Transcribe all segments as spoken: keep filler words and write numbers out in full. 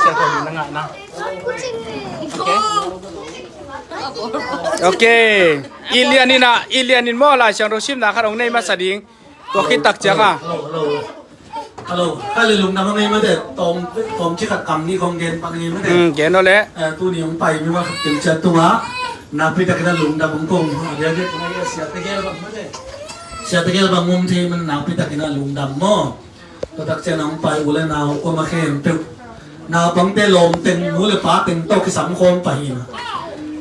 Sia Thawm in na ngah na. Ok. Ok. I lian in ah, i lian in maw, Lai Siangtho simna khat hong nei masa ding. Tua khit tak ciang a. Hello, hello. Hello, hello, lungdam a ngei mate. Tawm, tawm ci khat kam ni kong gen pak ngei mate. Hmm, gen aw le. Eh, tuni hong pai mi ma khat tel ciat tung a. Nakpi takin a lungdam hong kong. A dia dia tung a sia tegel bang mate. Sia tegel bang um thei man nakpi takin a lungdam maw. Tua tak ciang hong pai u le nau kuama khempeuh. Naupangte lawm teng, nu le pa teng tawh kisam khawm pah hi na.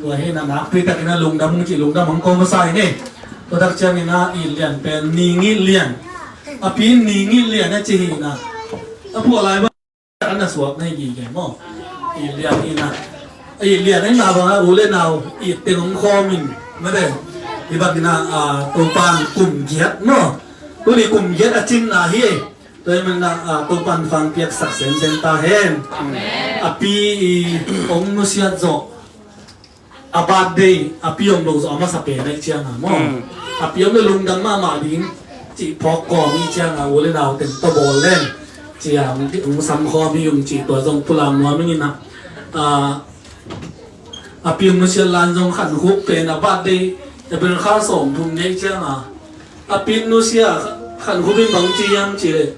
Tua hi na nakpi takin a lungdam hong ci, lungdam hong kong masa hi ne. Tua tak ciangin a it lian pen, ning it lian. A pi in ning it lian a ci hi na. A phuah lai bang a na suak na hi gige maw. It lian hi na. A it lian hi na bang a u le nau it teng hong khawm in. Mate. Hi bangin a, a, Topan kum giat maw. Tuni kum giat a cin na hi. Tua hi manin a, a, Topan fang piaksak semsem ta hen. Amen. A pi i hong nusiat zawh. A birthday, a pi om lo zawh a masa pen ahih ciang a maw. Mm. A pi om le lungdam mahmah ding cih phawk kawm ahih ciang a, u le nau teng tawh bawl leng ci a, hong, hong sam khawm hi ung cih tua zong pulang nuam ing in a. A, a pi om nusiat lan zong khankhuk pen a birthday, April kha sawm thum ni ahih ciang a, a pi in nusia khankhuk in bang ci hiam cih leh,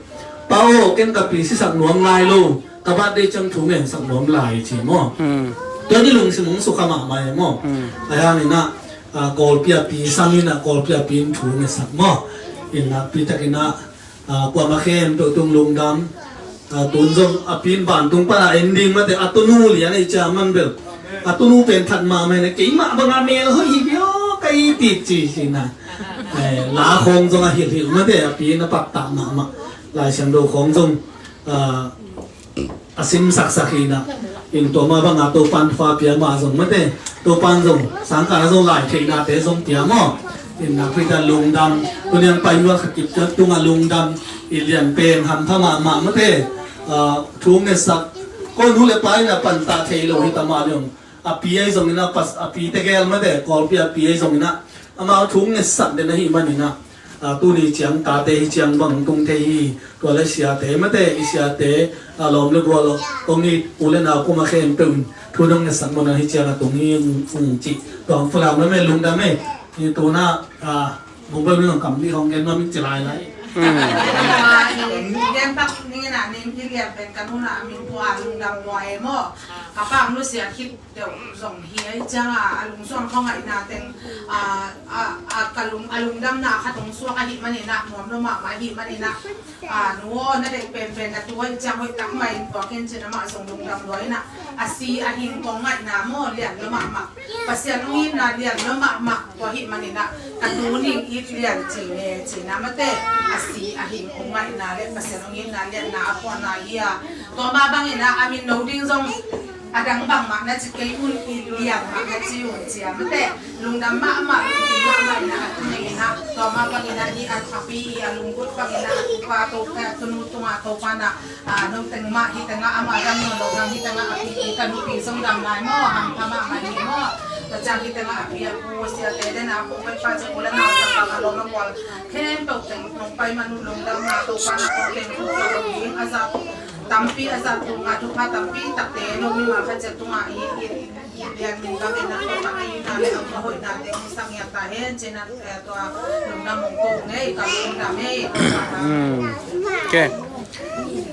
Pa aw, ken ka pi sisak nuam ngai lo, ka birthday ciang thu ngetsak nuam lai ci maw. Hmm. Tua ni lungsim hong sukha mahmah e maw. Hmm. Ahi hangin a, a, Kawlpi a pi sang in a, Kawlpi a pi in thu ngetsak maw. In nakpi takin a, a, kuama khempeuh tung lungdam. A, tun zong a pi in vantung pan a en ding mate, a tunu lian ahih ciang man bel. A tunu pen that mahmah in a, keimah bang a mel hoih hi bia ka i tik ci hi na. Eh, la khawng zong a hilhhilh mate, a pi in a pattah mahmah. Lai Siangtho khawng zong, a, a simsaksak hi na. In tua mah bang a Topan thupha pia mah zong mate, Topan zong sangkah na zong lai theihnate zong pia maw. In nakpi takin lungdam. Tuni hong pai mi khat kip tung a lungdam. It lian pen hampha mahmah mate. A, thu ngetsak. Koi nu le pa in a pantah thei lo hi ta mah ding. A pi ahi zongin a pas, a pi tegel mate, Kawlpi a pi ahi zongin a, amau thu ngetsak den ahih manin a, a, tuni ciang tate hi ciang bang tung thei hi, tua le siate mate, i siate, a, lawm le gual hong it u le nau kuama khempeuh in thu nong ngetsak man ahih ciang a tung hi ung, ung cih. Tua hong pulang mah me lungdam e, i tuna, a, Bungpeu ning hong kam dih hong gen nuam in ci lailai. Hmm. Gen pak ning in a ning hi lian pen ka nu na a min tua lungdam lua e maw. Ka pa nusia khit deuh zong hi ahih ciang a, a lungsuang khong ngaihna teng, a, a, a, ka lung, a lungdamna khat hong suak ahih manin a, nuam lo mahmah ahih manin a, a, nu aw, na deih penpen na tu ahih ciang hoih tak mah in tua khin cin amah zong lungdam lua in a, a si a hing kong ngaihna maw, lian lo mahmah. Pasian hong itna lian lo mahmah tua ahih manin a, ka tu ning it lian ci nge cin a mate, a si a hing kong ngaihna le Pasian hong itna lianna a phuahna hi a, tua mah bangin a, a min no ding zong a dang bangmah na ci kei un, it lian mah na ci un ci a mate. Lungdam mahmah, lungdam mahmah in a, a tu nei in a, tua mah bangin a, ni a, a pi i a lunggut bangin a, a tu pa to, a tunu tungah Topan a, a, nong teng mah hi tengah amah dam nawn lo dam hi tengah a pi i ka nupi zong dam lai maw, hampha mahmah hi maw. Tua ciang hi tengah a pi a pu siate den a pu pai pa ci u le nau tak a lawm a gual khempeuh teng nong pai man uh lungdamna Topan a kong teng uh ka lawm ding a zat tampi a zat uh nga thupha tampi takte no mi ma khat ciat tungah i, i, i, i lian min bangin a Topan a itna le a pu a hoihna te hong sang ngiat ta hen cin a, eh, tua lungdam hong ko ngei ka lungdam ei. Hmm. Ok.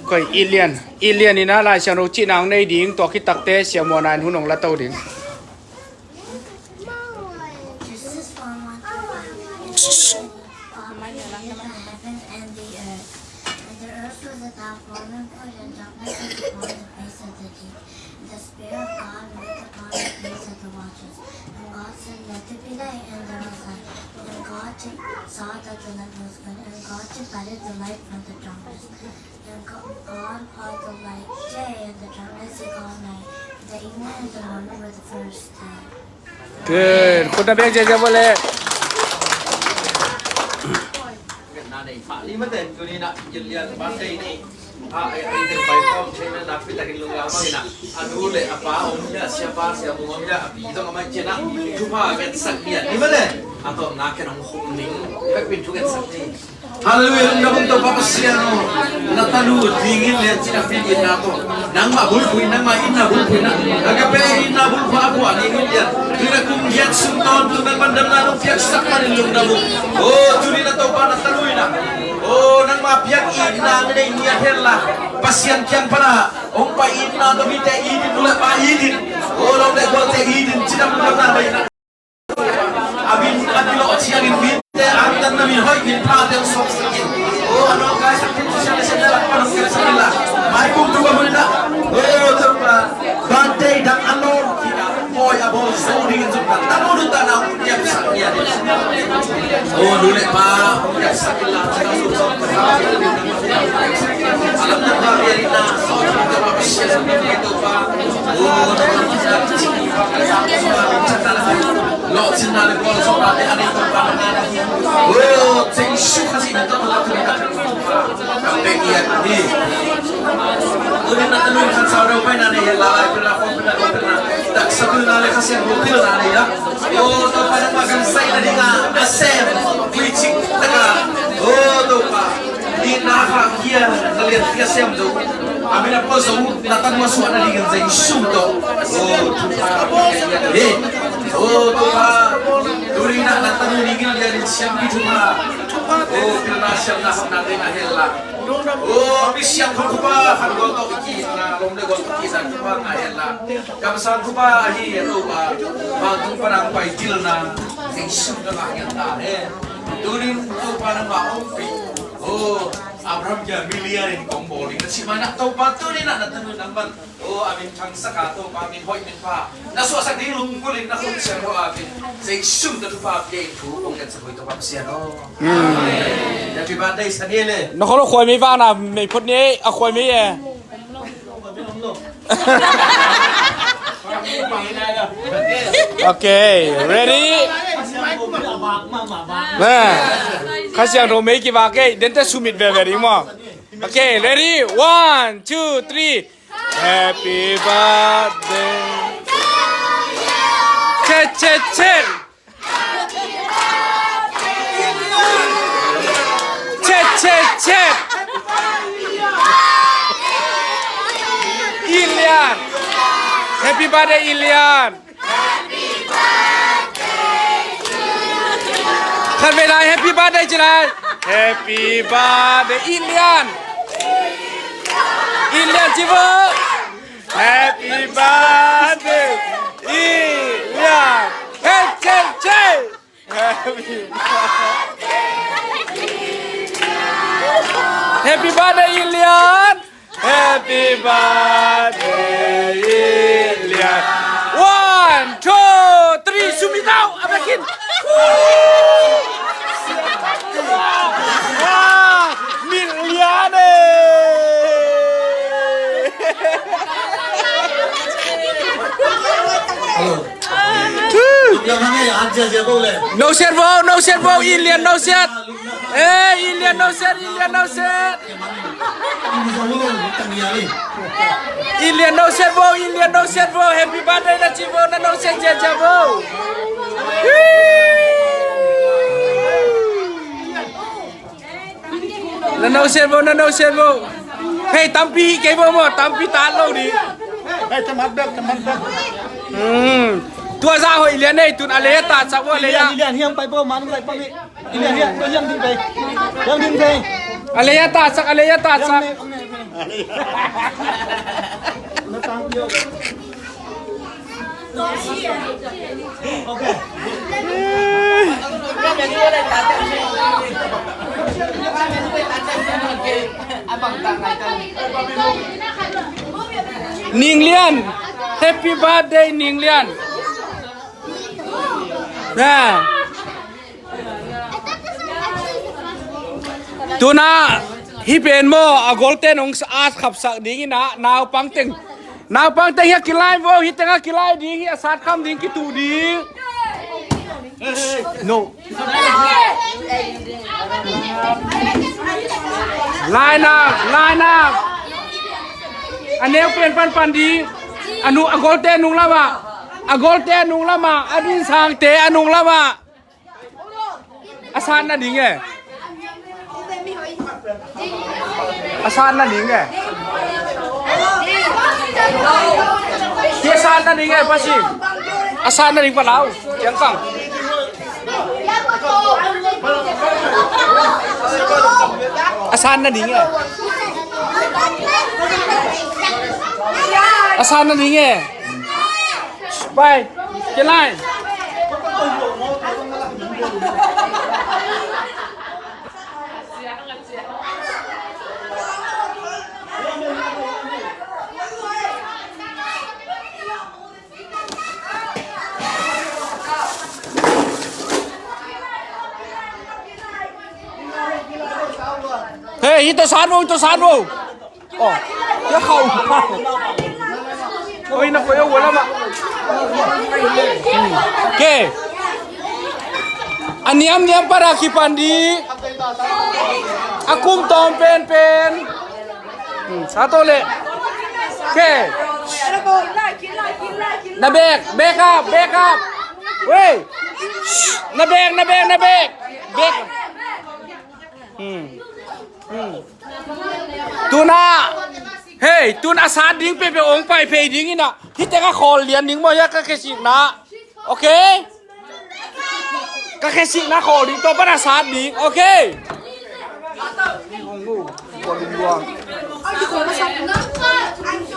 Koi, it lian, it lian in a Lai Siangtho cihna hong nei ding, tua khit takte Sia Muana in hun hong la to ding. Genesis one, one to five. In the beginning, God created the heaven and the earth. And the earth was without form and void, and darkness was upon the face of the deep. And the Spirit of God moved upon the face of the waters. And God said, "Let there be light," and there was light. And God took, saw that the light was good, and God divided the light from the darkness. And Go-, God called the light day, and the darkness He called night. And the evening and the morning were the first day. Good. Khut na beng ziahziah vua le. Ngetna nei pah ni mate, tuni na, it lian birthday ni. A, a, a, i te pai khawm theihna nakpi takin lungdam bangin a, a nu le a pa om hi a, siapa siamu om hi a, a pi zong a mai cian a, thupha ngetsak lian ni mate. A tawpna ken hong khum ning. Hallelujah, lungdam ung Topa Pasian aw. Na tanu dingin lian cin a piak itna tawh, nangmah bulphuh in, nangmah itna bulphuh in, Agape itna bulphuh a phuah dingin lian. Tuni na kum giat sung tawntung nangmah damna nong piaksak manin lungdam ung. Aw, tuni na Topa na tanu in a, aw, nangmah piak itna na nei ngiat hen la, Pasian kiang pan a hong pai itna tawh mite it in, nu le pa it in, aw, lawm le gualte it in, cidam lungdamna nei in a. A min a kilawh ciangin mite angtan na min hoih min pha teng suaksak in. Aw, a nawngkaisak ding Pasian na sian na lak pan hong kepsak in la. Maikum tung a hun in a. Aw, Topa, birthday dang a lawm kik a, pawi a bawl zo dingin zong ka tanu nuntakna hong kepsak ngiat in. Aw, nu le pa hong kepsak in la. A lamdang ba rian in a, sawt in Topa Pasian, Topa. Aw, Topa. Lawhcinna le gualzawhna te a nei Topa nang a, aw, Jesu Khazih min tawh na tanu in a, ka pek ngiat hi. Tuni na tanu in khansau deuh paina nei hen la, lai pilna, khawm pilna, dawm pilna, taksa pilna le Kha Siangtho pilna nei a. Aw, Topa nangmah kan saih nading a a sem, tuicik tak a, aw, Topa. Itna khahkhia na lianpi a sem zo, a min a pua zo, na tanu a suah nadingin Jesu tawh. Aw, Topa, he, aw, Topa, tuni in a na tanu dingin lian in siampi thupha. Aw, pilna siamna hauhna teng a hel la. Aw, mi siangtho thupha, khan gual tawh i ki-itna, lawm le gual tawh ki-itna thupha ngah hel la. Kamsang thupha ahi a Topa, vantung pan a hong pai pilna Jesu na ngah ngiat ta hen. Tuni in Topa nangmah ompih. Aw, Abraham kiang milian in kong bawl ding na cih ma-in ah Topa tuni in ah na tanu nangman, aw, a min thangsak a, Topa min hoih min pha na suahsak ding lunggulh in na khut siangtho a min Jesu na thupha pia in thu kong ngetsak uh hi Topa Pasian aw. Amen. Happy birthday Sani le. Na kholo khuai mei vana mei phot ni a khuai mei e. Okay, ready? Kha Siangtho mei kivak e, dente sumit veve ding maw. Okay, ready? One, two, three. Happy birthday. Chet, chet, chet. Chet, chet, chet. Ilian. Happy birthday, Ilian. Khatvei lai, happy birthday ci lai. Happy birthday, Ilian. Ilian ci vo. Happy birthday, Ilian. Hey, hey, hey. Happy birthday, Ilian. Happy birthday, Ilian. One, two, three, sumit tau. Abekin. Wah, milian e. Hello. No set vo, no set vo, Ilian no set. Eh, Ilian no set, Ilian no set. Ilian no set vo, Ilian no set vo. Happy birthday na ci vo, na no set cia cia vo. Na no set vo, na no set vo. Hei, tampi hi kei vo maw, tampi ta lo ding. Hei, tamat bek, tamat bek. Hmm. Tua zah hoih lian ei, tun a lei a ta cak vo, a lei a. Ilian, Ilian, hiam pai vo, man pai pai. Ilian, hiam, hiam ding pai. Hiam ding pai. A lei a ta cak, a lei a ta cak. Hiam ne, hiam ne, hiam ne. Na tampi vo. Ning Lian, happy birthday Ning Lian. Na. Tuna hih pen maw, a golte nong at khapsak ding in ah, naupang teng, naupang teng hiah kilai vo, hih tengah kilai ding, hiah sat kham ding, kituh ding. No. Line up, line up. A neu pen pan pan ding. A nu, a golte nung lamah, a golte nung lamah, a dinsangte a nung lamah. A san na ding e. A san na ding e. Hi a san na ding e, Pasi. A san na ding, Palau. Ciang kang. A san na ding e. A san na ding e. Pai. Ke lai. Hei, hih tawh san vo, hih tawh san vo. Oh, ya khau. Oi, na koi, oh, wala ma. Ke. A niamniam para kipan dih. A kum tawm penpen. Hmm, sa tawh leh. Ke. Na bek, bek up, bek up. Wei. Na bek, na bek, na bek. Bek. Hmm. Hmm. Tuna. Hei, tuna a sat ding peuhpeuh hong pai phei ding in ah. Hih teng a khawl lian ding maw, ya ka khesikna. Okay? Ka khesikna khawl ding, tua pan a sat ding. Okay?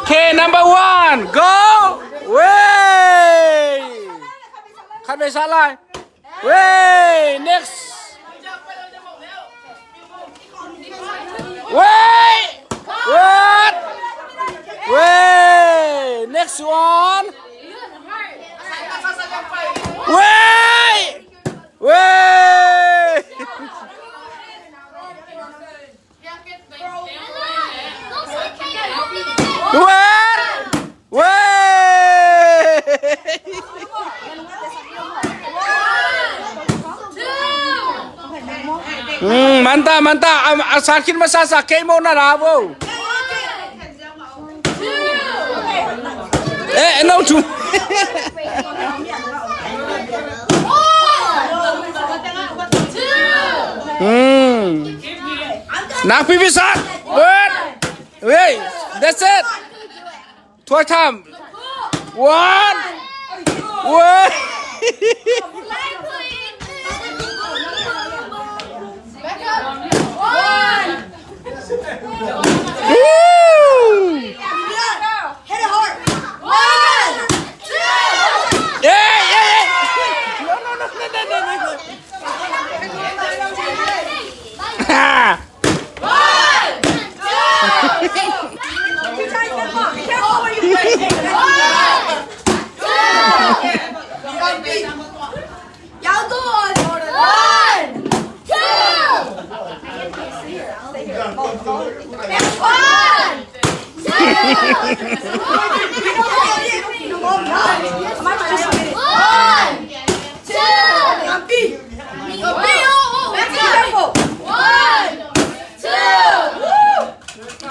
Okay, number one. Go! Wey! Khat vei sat lai. Wey! Next. Wey! What? Wey! Next one. Wey! Wey! Wey! Wey! Hmm, manta, manta. A, a sat khin masa sa, kei mo na la vo. Eh, eh, no, tu. Hmm. Nakpi bisa. Wait. Wait. That's it. Twice time. One. One. Woo! Hit it hard. One, two. Hey, hey, hey. No, no, no, no, no, no, no. Ha! One, two. Careful where you place it. One, two. Y'all go on. One, two. One, two. One, two. One, two.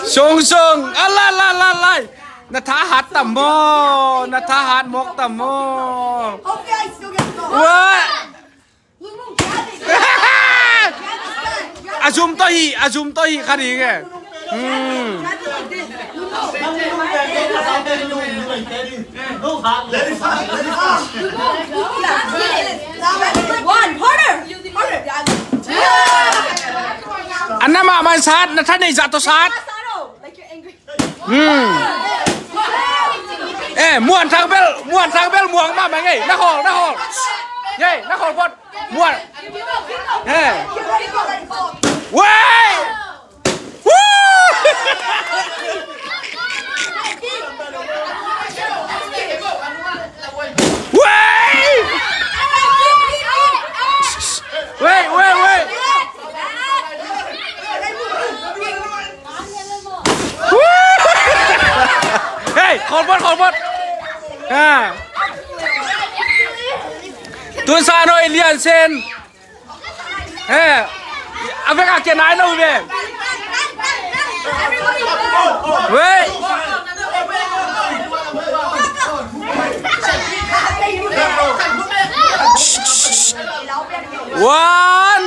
Sung, sung. Alai, alai, alai, alai. Na tha hat tam maw? Na tha hat mawk tam maw? Hopefully I still get the goal. What? A zum tawh hi, a zum tawh hi kha ding e. Hmm. One, harder, harder. A na mahmah in sat, na tha neih zah tawh sat. Hmm. Eh, Muan Thang bel, Muan Thang bel muang mahmah ngei. Na khawl, na khawl. Ngei, na khawl phot. Muan. Eh. Wei! Woo! Wei! Wei, wei, wei! Hei, khawl phot, khawl phot. Ha. Tun sa no i lian sen. He. A vek a kia nai lo ve. Wei. One,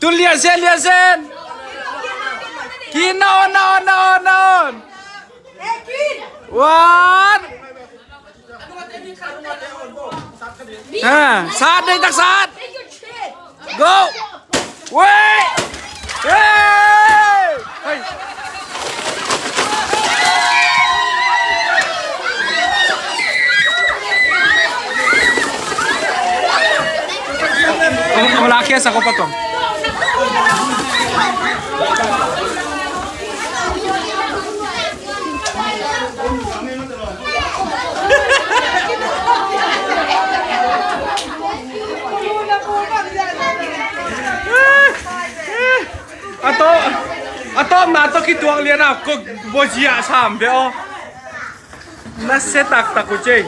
Tun liansen, liansen. Kin na on, na on, na on, na on. One. Ha, sat, dei tak sat. Go. Wei. Hey. Hey. Kong, kong lakhia sa ko patong. A tawh, a tawh na tawh kituak lian a ko bozia sam ve aw. Na se taktak uh cei.